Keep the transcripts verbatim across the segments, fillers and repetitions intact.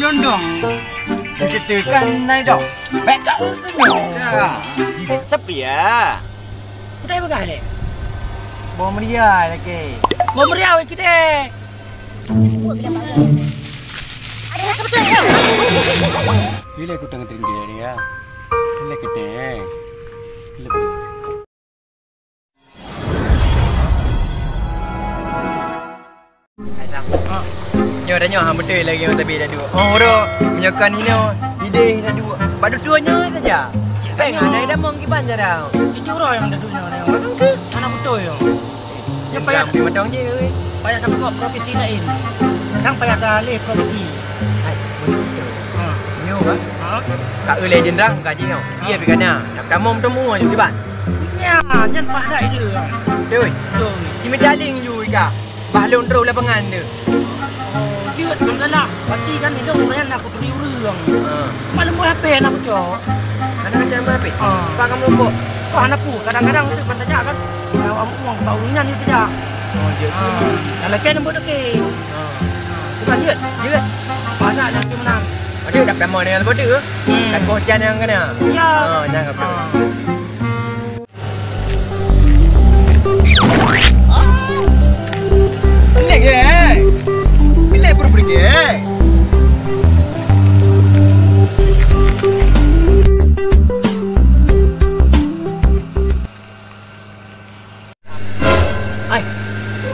Dong, ceritakan naik dong. Baik kau kena. Ya. Sepi ya. Udah pegang dek. Bawa meriah lagi. Bawa meriah lagi dek. Bila aku tengah teringgil dia. Bila kita. Bila kita. Nyoe dah nyoe, ha, beutôi lagèe nyang tabi dah duek. Oh, dah. Meunyoe kan inoe, idéh dah duek. Bak duek nyoe saja. Kan hana damong kiban cara. Jujur nyang dah duek nyoe. Mana beutôi nyoe? Nyoe payah. Payah satu provinsi lain. Sang payah ka lé provinsi. Hai, beutôi. Ha. Nyoe, ha? Ha? Ka ulèe jendrang ka jih nyoe. Iya, ha. Pi kana. Nak tamong temu aju kiban. Nya, nyan pahat dah ide. Beutôi. Beutôi. Cimita ling ju ika. Bah lôn trôh lapangan tu. Oh, jeuet lôn galak. Berarti kan ilôn lumayan na kuturi ureueng. Ha. Mak lôn buat H P na kucok. Hana macam H P? Ha. Pak kamu lumpuk? Kau hana pu. Kadang-kadang tu ban tajak kan. Kalau am uang bak ureueng nyan tajak. Oh, jeuet. Ha. Kalau kan lembut okey. Ha. Cuba jeuet. Jeuet. Banyak yang menang. Ada dak kamu dengan bodoh. Hmm. Tak kau jangan kena. Ya. Ha, jangan kau. Ha. Pelik, eh? Pelik peureulèe, eh? Hai,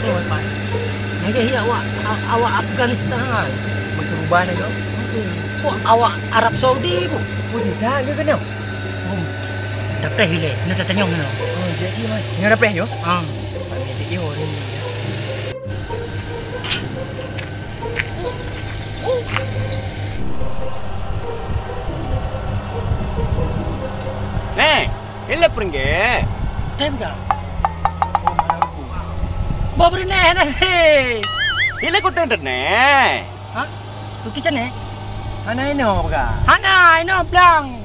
soe pat? Nyan awak, a-, awak Afghanistan. Meuseurubah nyan, kok? Kok awak Arab Saudi, bu? Puji dah, dia kena. Hmm. Dah preh ilèe, nyoe tatanyong nyoe. Oh, jadi, Mat. Nyoe dah preh, yo? Ah. Kami di yo, ni. Eh, ilèe peureuggèe. Tem ka? Boh beureunéh na sih. Ilèe kuteng teuneh. Ha? Kuki cene? Hana inoe peugah. Hana inoe blang.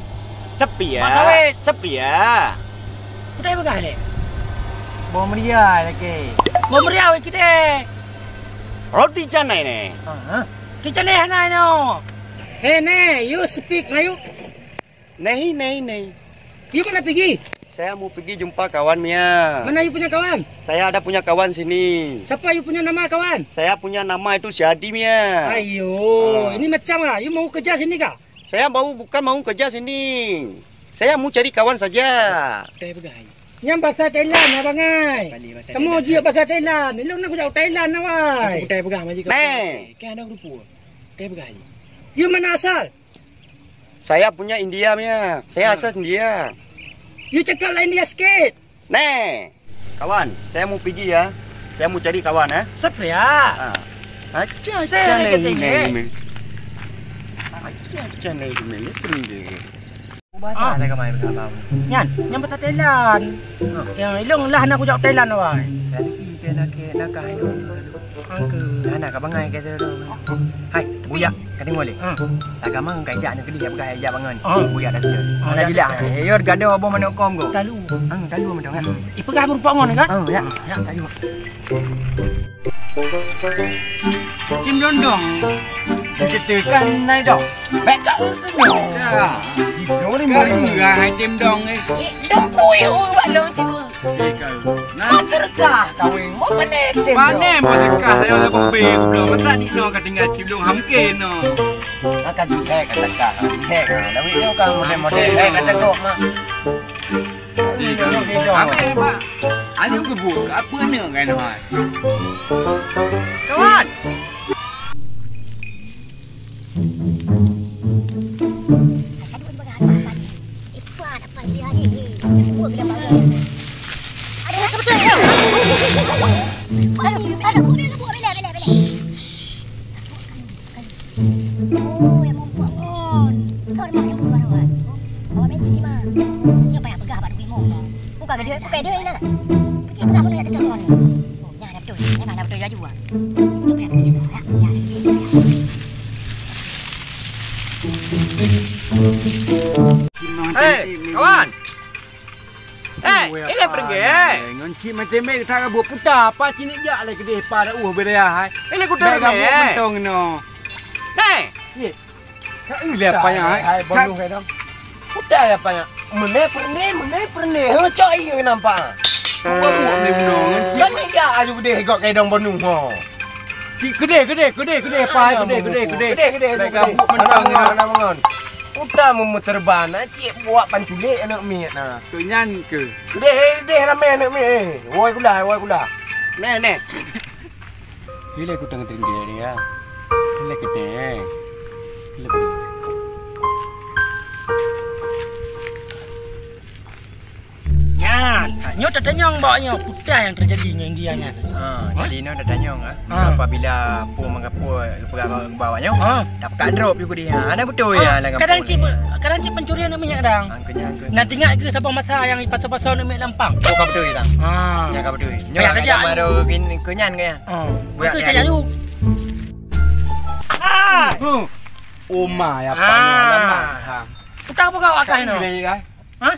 Sepi ya. Mak kawet. Sepi ya. Kudai peugah dek. Boh meriah lagi. Boh meriah weh kidek. Roti canai ni. Ha, ha. Roti canai hana inoe. Hey ne, you speak Melayu? Nahi, nahi, nahi. You mana pergi? Saya mau pergi jumpa kawan Mia. Mana you punya kawan? Saya ada punya kawan sini. Siapa you punya nama kawan? Saya punya nama itu si Adi Mia. Ayo, ini macam ah, you mau kerja sini kah? Saya mau, bukan mau kerja sini. Saya mau cari kawan saja. Utai peugah ai. Nyang bahasa Thailand abang ai. Kamu jeuet bahasa Thailand. Ilong nak kujak Thailand awai. Utai peugah majikan. Kan ada rupa. Utai peugah ai. You mana asal? Saya punya India punya. Saya asal India. You cakap lah India sikit. Neh, kawan, saya mau pergi ya. Saya mau cari kawan eh. Siapa ya? Ha. Acha acha neh neh. Acha acha neh neh. Bahasa dah kemai bersama. Nyan, nyan bahasa Thailand. Yang ilong lah nak kujak Thailand awai. Rezeki ke nak ke nak kah ilong. Angke. Nah, nak ka bangai ka tu. Hai, buyak, ka deungoe lé. Ha. Agama ka ijak nyoe keudeh, peugah ijak bangai. Ha. Buyak dah tu. Ha, dah jelas. Eh, yo gadoh boh manok kom go. Talu. Ha, talu manok kan. Ipeugah meurupok ngon kan? Ha, ya. Ya, talu. Tim dondong. Kita kan naik dong. Baik kau kena. Ya. Itu ni murah hai tim dong eh. Dong pui u balong tiba. Eh, kau. Nah. Berkah kawin. Mau mana tim dong? Mana mau berkah? Saya dah bombe belum. Masa di no ka tinggal cip dong hamke no. Maka jihek kata kah. Jihek. Lawi tu kan model-model. Eh, kata kok mak. Amai, Pak. Alim keubu, apa ni kan, hai? Kawan! Oh, yang mumpuk pun. Kau dah makan dulu, Wan. Awak main cik, Mak. Nyoe payah peugah bak dua limong. Bukan dia, bukan dia ni lah. Cik peugah pun nak tegur ni. Oh, nyan dah betul. Memang dah betul laju, Wan. Nyoe payah pergi tu, ya. Nyan. Hei, kawan. Eh, ilèe peureuggèe. Ngon cit macam ni, tak buat puta. Apa sini jak lagi deh, pada uh, beriah, hai. Ilèe kuda ni. Mantong no. Hei. Ka ilée apa nyan, hai? Hai, bonus kai dong. Udah ya apa nyan? Meuné peureundeh, meuné peureundeh. He, cok ié nampak. Buat-buat meuné bunoe ngon cik. Kan ni jak aju deh gok kai dong bonus ho. Cik, keudeh, keudeh, keudeh, keudeh, apa? Keudeh, keudeh, keudeh. Keudeh, keudeh, keudeh. Baik gabuk mentang. Anak mengon, anak mengon. Udah memeserban, nah, cik buat panculik anak miet nah. Keu nyan ke? Keudeh, eh, deh ramé anak miet, eh. Woi kulah, woi kulah. Neh, neh. Ilée kutang teuntée dia. Ilée kita, eh. Ilée kutang. Nyan, nyoe tatanyong bak nyoe, peue nyang teujadi ngon India nyan? Ha, jadi nyoe tatanyong, ah. Ha. Apabila po manggapo peugah bak nyoe, ha, tak peugah drop yue kudeh. Ha, ada beutôi ya, kadang cit, kadang cit pencurian minyak dang. Angkanya, angkanya. Nah, ingat ke saboh masa yang pasal-pasal minyak lampang? Oh, ka beutôi, Tang. Ha. Ya, ka beutôi. Nyoe payah kerja. Baru ke nyan ke ya? Ha. Buat beutôi kerja tu. Ah! Huh. Oma ya, ah, apa nama? Ha. Utang apa kau akan ni? Boleh, kan? Ha?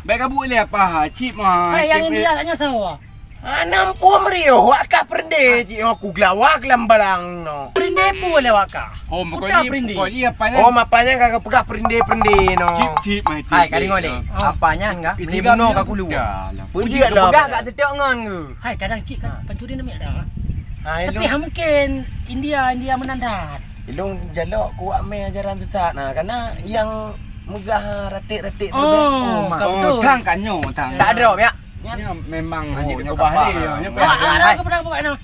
Baik kabut lé apa ha? Cip mah. Hai, yang India tak nyasar. Anang pun meriuh, wak kah perendeh, cik, aku gelawak lam balang no. Perendeh pun lé wak kah. Oh, pokok ni, pokok ni apa nyan? Oh, apa nyan kah peugah perendeh-perendeh no. Cip, cip, mai cip. Hai, kali ngoleh. Apa nyan kah? Meli bunoe ka kulu. Puji dah peugah kat setok ngon ke? Hai, kadang cik kan pencuri namiak dah. Hai, tapi ha mungkin India, India meunan that. Ilong jalok kuat mé ajaran sesat nah, karena yang meugah ratik-ratik tu. Oh, ka beutôi. Tang ka nyoe, tang. Tak drop ya. Nyoe memang hanya nyoe keubah dia. Nyoe keubah. Ada keubah buat nyoe.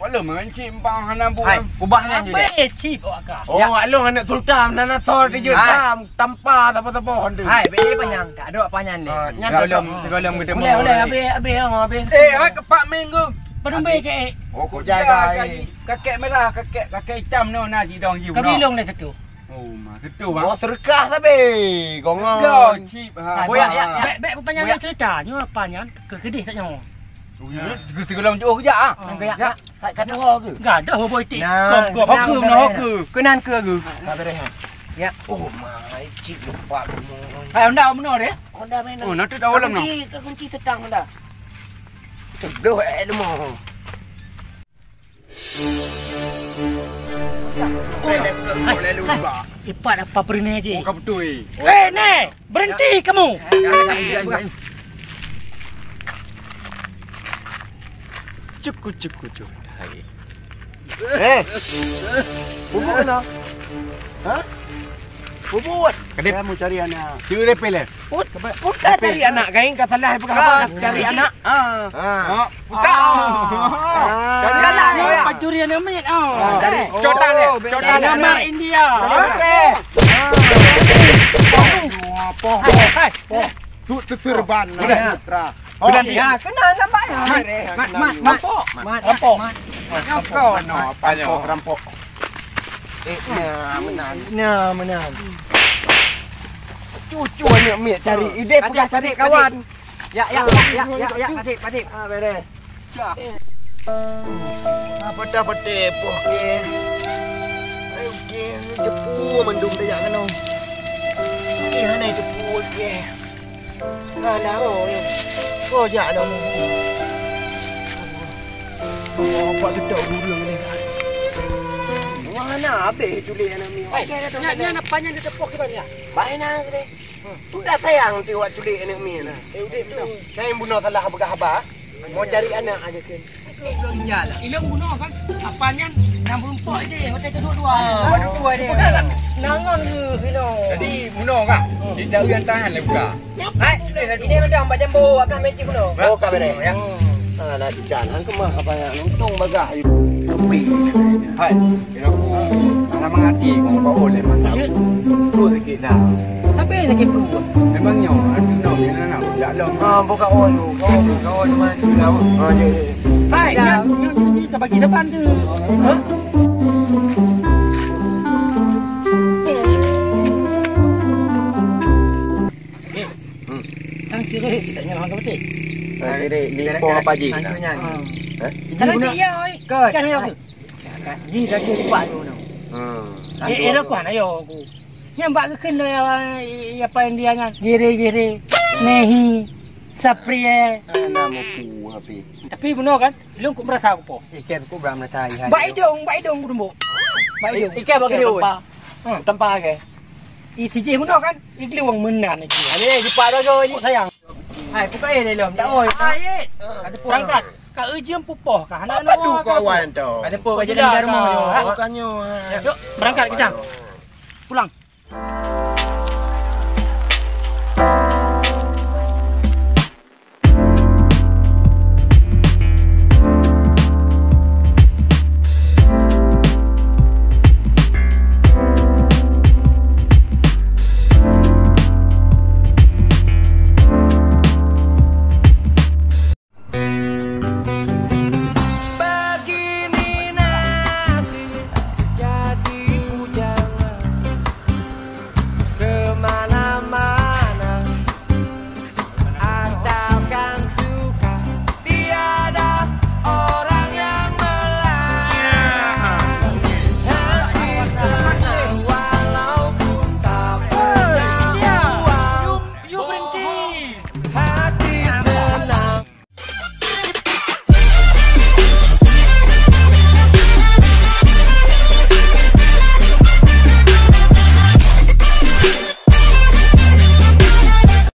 Walau mengancik empang hana buat. Hai, ubah nyan je. Habis cip awak kah. Oh, along anak sultan, nana thor di jam tanpa sapa-sapa honda. Hai, bek dia panyang. Tak ada apa nyan ni. Nyan golom, golom gede. Boleh, boleh, habis, habis, habis. Eh, hai kepak minggu. Padum be cek. Oh, kok jaga. Kakek merah, kakek, kakek hitam no na di dong you. Kami long dah satu. Oh, mah satu bang. Oh, serkah tapi. Gongon. Yo, cip ha. Boyak ya. Bek bek panjang cerita nyoe apa nyan? Kekedih tak nyoe. Oh, ya. Tiga-tiga lam jauh kejak ah. Angkat ya. Kat kat dua ke? Enggak ada boy tik. Kom kom. Hoke meunoe hoke. Keunan ke ke? Tak beres. Ya. Oh, mai cip lupa. Hai, honda meunoe deh. Honda meunoe. Oh, nanti dah dalam noh. Kunci, kunci tetang honda. Cedok eh lemo. Ipat apa perinai je? Oh, ka beutôi. Eh, neh, berhenti kamu. Cukup, cukup, cukup. Eh, bubuk kena? Ha? Bubuk. Kadep. Kamu cari anak. Curi repel eh? Put, put dah cari anak kain ka salah peugah apa cari anak. Ah. Ah. Putak. Ah. Cari anak ni ya. Pencurian amit ah. Cari. Cotan eh. Cotan eh. Nama India. Apa? Hai, hai. Tu teterban. Putra. Berhenti. Ha, kena nampak ya. Mat, mat, mat, mat. Nampak. Mat, nampak. Mat. Rampok, rampok. Eh, nah, menang. Nah, menang. Cucu aneuk miet cari ideh peugah cari kawan. Ya, ya, ya, ya, ya, ya, padit, padit. Ah, beres. Ah, patah patah poh ke. Ai, oke, tepu mandum dah jak kena. Oke, hana tepu, oke. Nah, nah, oh, eh. Oh, jak dah. Oh, apa tu tak gurung ni? Wah, na habis tulik anak mi. Hai, nyan, nyan apa nyan di tepok kita ni? Baik na tadi. Sudah sayang ti wak tulik anak mi na. Eh, udik tu. Saya bunuh salah apa haba? Mau cari anak aja kan. Ilong bunoe kan, apa nyan nyang meurumpok je, hotel kedua-dua. Ah, kedua dia. Bukan lah, nangon ke, Ilong. Jadi, bunoe kan, di daun yang tahan lah buka. Hai, ini udah empat jambu, akan magic bunoe. Oh, ka beres. Ya. Ah, nak jalan ke mah, apa yang untung bagah. Kopi. Hai. Kira aku, alah mengerti, kau bawa boleh masak. Ya. Perut sakit dah. Tapi sakit perut. Memangnya, ada nak, nak, nak, nak. Ah, buka awak tu. Kau, kau, kau, mana? Ah, ya, ya. Hai, dah. Yang, yang, yang, yang terbagi depan tu. Ha? Eh, hmm. Tang sirih, tak nyala ke betul? Tang sirih, ni poh apa ji? Tang sirih. Ha. Eh? Kalau tak iya, oi. Kan ya. Ji dah tu cepat tu. Hmm. Eh, eh, lakukan, ayo aku. Nyang bak geukheun lé, ya, ya, apa yang dia nyan? Gere-gere, nehi, saprie. Ana muku api. Tapi bunoe kan, lôn kok merasa aku po. Ikan kok berang merasa hai. Bak idong, bak idong ku tumbok. Bak idong. Ikan bak idong. Ha, tampa ke. I sijih meunoe kan? I geuliwang meunan lagi. Ani jipak dah go. Sayang. Hai, pukul eh lelom. Tak oi. Hai. Ada berangkat. Ka ujian pupoh kah? Apa tu kau awan tu? Ada po ka jalan dari rumah. Bukannya. Yuk, berangkat kita. Pulang.